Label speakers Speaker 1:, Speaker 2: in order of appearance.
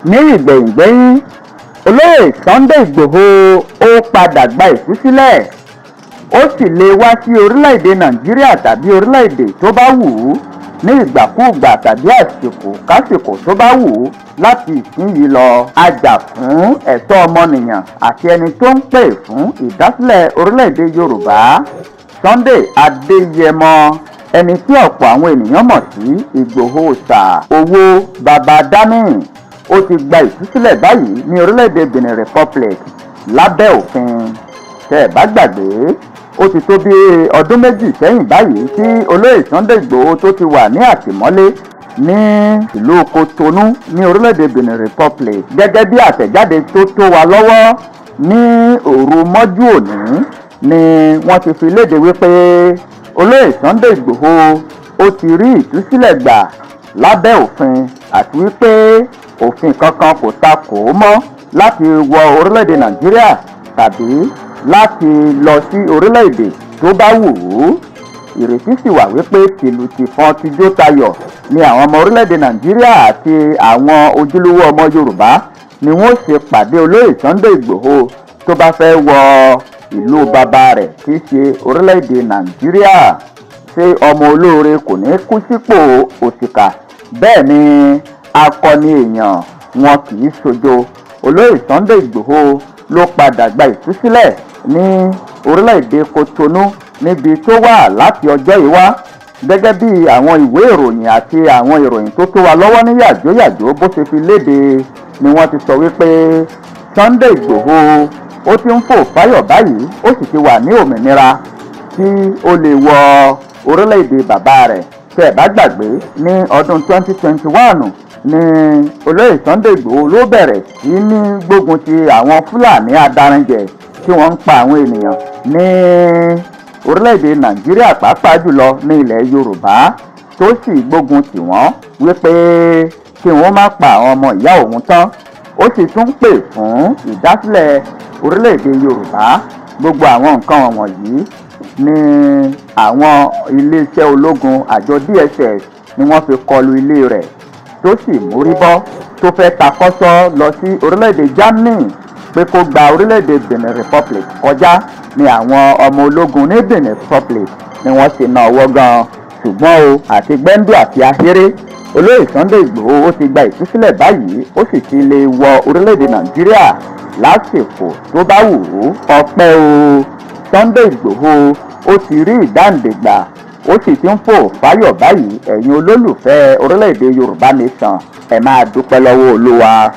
Speaker 1: Ní ìgbẹ̀yìngbẹ́yín, olóyè Sunday Igbòho ó padà gba ìtúsílẹ̀, ó sì lè wá sí orílẹ̀-èdè Nàìjíríà tàbí orílẹ̀-èdè tó bá wù ú ní ìgbàkúùgbà tàbí àsìkò kásìkò tó bá wù ú láti ìsinyìí lọ. Ajàfún ẹ̀tọ́ ọmọnìyàn àti ẹni tó ń pè fún ìdásílẹ̀ orílẹ̀-èdè Yorùbá, Sunday Adéyẹmọ, ẹni tí ọ̀pọ̀ àwọn ènìyàn mọ̀ sí Ìgbòho Òòṣà Owó Baba Dami, ó ti gba ìtúsílẹ̀ báyìí ní orílẹ̀-èdè Benin Republic lábẹ́ òfin. Tẹ́ ẹ̀ bá gbàgbé, ó ti tó bí ọdún 2 sẹ́yìn báyìí tí olóyè Sunday Ìgbòho tó ti wà ní àtìmọ́lé ní ìlú Kotonu ní orílẹ̀-èdè Benin Republic. Gẹ́gẹ́ bí àtẹ̀jáde tó tó wa lọ́wọ́ ní òru mọ́jú òní ni wọ́n ti fi léde wípé olóyè Sunday Ìgbòho ó ti rí ìtúsílẹ̀ gbà lábẹ́ òfin, àti wípé òfin kankan kò ta kò ó mọ́ láti wọ orílẹ̀-èdè Nàìjíríà tàbí láti lọ sí orílẹ̀-èdè tó bá wù ú. Ìrètí sì wà wípé tìlù tìfọn tijó tayọ̀ ni àwọn ọmọ orílẹ̀-èdè Nàìjíríà àti àwọn ojúlówó ọmọ Yorùbá ni wọ́n ṣe pàdé olóyè Sunday Ìgbòho tó bá fẹ́ wọ ìlú bàbá rẹ̀, tí í ṣe orílẹ̀-èdè Nàìjíríà. Ṣé ọmọ olóore kò ní kú sípò òṣìkà? Bẹ́ẹ̀ ni akọni èèyàn wọn kì í ṣojo. Olóyè Sunday Ìgbòho ló padà gba ìtúsílẹ̀ ní orílẹ̀-èdè Kotonu níbi tó wà láti ọjọ́ yìí wá, gẹ́gẹ́ bí àwọn ìwé ìròyìn àti àwọn ìròyìn tó tó wa lọ́wọ́ ní yàjóyàjó bó ṣe fi léde ni wọ́n ti sọ wípé Sunday Ìgbòho ó ti ń fò fáyọ̀ báyìí, ó sì ti wà ní òmìnira tí ó lè wọ orílẹ̀-èdè bàbá rẹ̀. Tẹ́ ẹ̀ bá gbàgbé, ní ọdún 2021 ní olóyè Sunday Ìgbòho ló bẹ̀rẹ̀ sí ní gbógun ti àwọn Fúlàní adaranjẹ̀ tí wọ́n ń pa àwọn ènìyàn ní orílẹ̀-èdè Nàìjíríà, pàápàá jùlọ ní ilẹ̀ Yorùbá, tó sì gbógun tì wọ́n wípé kí wọ́n má pa àwọn ọmọ ìyá òun tán. Ó sì tún pè fún ìdásílẹ̀ orílẹ̀-èdè Yorùbá. Gbogbo àwọn nǹkan wọ̀nyí ní àwọn iléeṣẹ́ ológun, àjọ DSS, ni wọ́n fi kọlu ilé rẹ̀, tó sì mórí bọ́, tó fẹ́ takọ́sọ́ lọ sí orílẹ̀-èdè Germany pé kó gba orílẹ̀-èdè Benin Republic kọjá, ní àwọn ọmọ ológun ní Benin Republic ni wọ́n sì na ọwọ́ gan. Ṣùgbọ́n o, àti gbẹ́ndù àti ahéré, olóyè Sunday Ìgbòho ó ti gba ìtúsílẹ̀ báyìí, ó sì ti lè wọ orílẹ̀-èdè Nàìjíríà lásìkò tó bá wù ú. Ọpẹ́ o, Sunday Ìgbòho ó ti rí ìdáǹdè gbà, ó sì ti ń fò fáyọ̀ báyìí. Ẹ̀yin olólùfẹ́ orílẹ̀-èdè Yorùbá Nation, ẹ máa dúpẹ́ lọ́wọ́ Olúwa.